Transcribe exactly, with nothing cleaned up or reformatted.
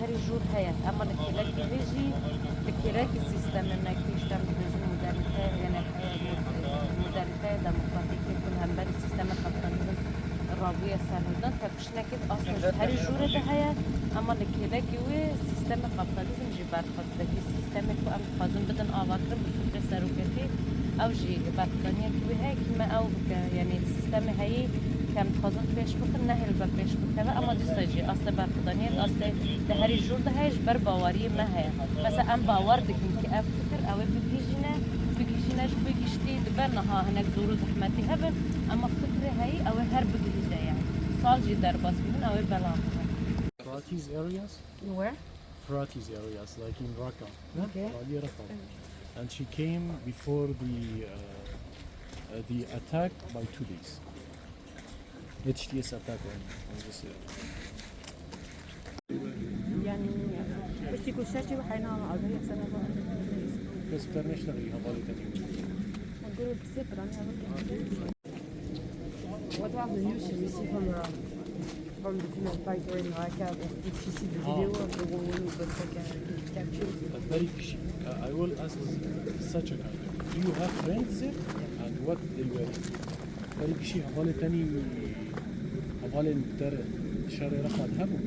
Jûr heye, ema li kêlekî wê jî, li kêlekî sîstemê me kî ji dem dibêjin modernîte, yani, e, mod-, modernîteya demokratîkê ku li hemberî sîstemê kapîtalîzm rabûye serhildan, tepişinekê di asta ji herî jûrê de heye, ema li kêlekî wê sîstemê kapîtalîzm jî berxwe dide. Kî sîstemê ku em dixwazin bidin avakirin bi fikrê seroketî, ew jî berxwedaniyekî wê heye, kî me ew bike, yani sîstemê heyî ku em dixwazin pêş bixin, nehêl be pêş bikeve, ema dîsa jî astê berxwedaniyê, astê di herî jûr de heye, ji ber baweriyê me heye. Mesela em bawer dikin ku ev fikir ew ê bigihîjîne, bigihîjîne ji bo giştî dibe niha hinek zor û zehmetî hebin, ema fikrê heyî ew ê her bigihîje, yani sal jî derbas bibin, ew ê belav bibe. Fratîs areas? Where? Fratîs areas, like in Raqqa. Okay. Aliyê Raqqa. And she came before the, uh, uh, the attack by two days. H T S attack on, on this area. يعني، بس يكون شاشة وحينا على الأرض، هي أحسن لها. بس بترنيش لغي هبالي تاني. نقول بتصير براني هبالي. What about the news you see from the, from the female fighter in Raqqa? Did she see the video of the woman with the fucking captured? Very fishy. Uh, I will ask such a kind. Do you have friends there? And what they were? Berî gişî hevalê tenî hevalên te re şerê re xwe hebû.